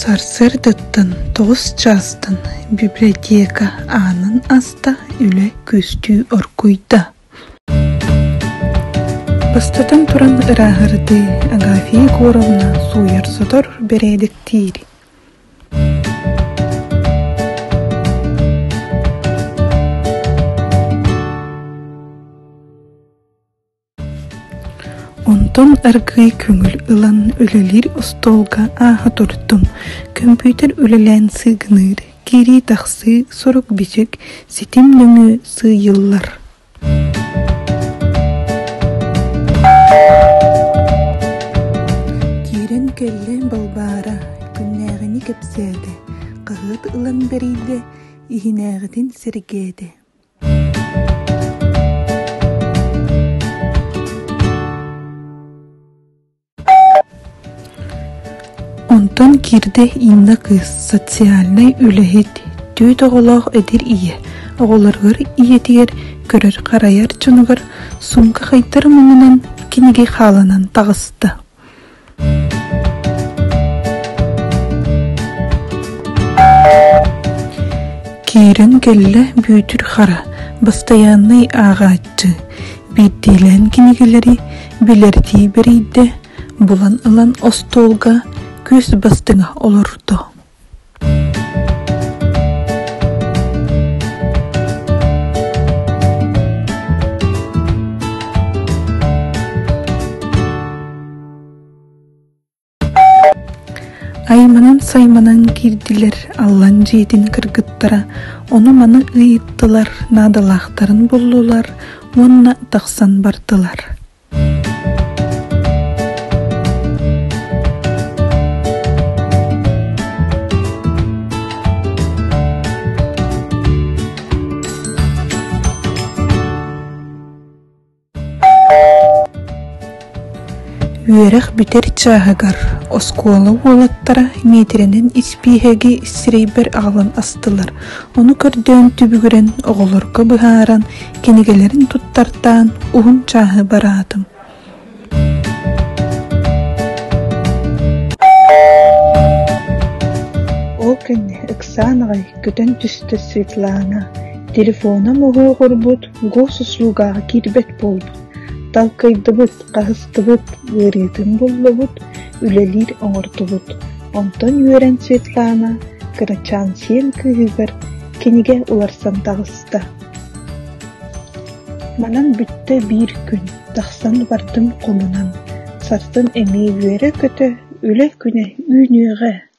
Сарсыардаттан 9 чаастан библиотека аанын аста, үлэ күөстүү оргуйда. Бастатан туран ырааһырдыы Агафья Егоровна сууйар-сотор бэрээдэктиир. Онтон аргыый көҥүл ылан үлэлиир остуолга ааһа турдум, көмпүүтэр үлэлээн сыыгыныыр, киирии-тахсыы, сурук-бичик, ситим нөҥүө сыыйыллар. Киирэн кэллэ Балбаара, күннээҕини кэпсээтэ, хаһыат ылан бэрийдэ, иһинээҕитин сэргээтэ. Онтон киирдэ Инна кыыс, социальнай үлэһит, түөрт оҕолоох эдэр ийэ, оҕолоругар ийэтигэр, көрөр-харайар дьонугар суумка хайдар муҥунан кинигэ хааланан таҕыста. Киирэн кэллэ Бүөтүр Хара, бастайааннай ааҕааччы, биирдиилээн кинигэлэри билэрдии бэрийдэ, булан ылан остуолга күөс бастыҥа олордо. Айманан-сайманан киирдилэр Аллан дьиэтин кыргыттара, ону-маны ыйыттылар, наадалаахтарын буллулар уонна тахсан бардылар. Үөрэх бүтэр чааһыгар оскуола уолаттара миэтэрэнэн испииһэги сирэйбэр аҕалан астылар, ону көрдөөн түбүгүрэн оҕолорго быһааран, кинигэлэрин туттартаан уһун чааһы бараатым. Ол кэннэ ыксаан аҕай көтөн түстэ Светлана, телефона моһуогурбут, госуслугаҕа киирбэт буолбут, талкыйдыбыт, хаһыстыбыт, ыарыытын буллубут, үлэлиир оҥордубут. Онтон үөрэн Светлана кырачаан сиэн кыыһыгар кинигэ уларсан таҕыста. Манан бүттэ биир күн, тахсан бардым хомунан, сарсын эмиэ үөрэ-көтө үлэ күнэ үүнүөҕэ.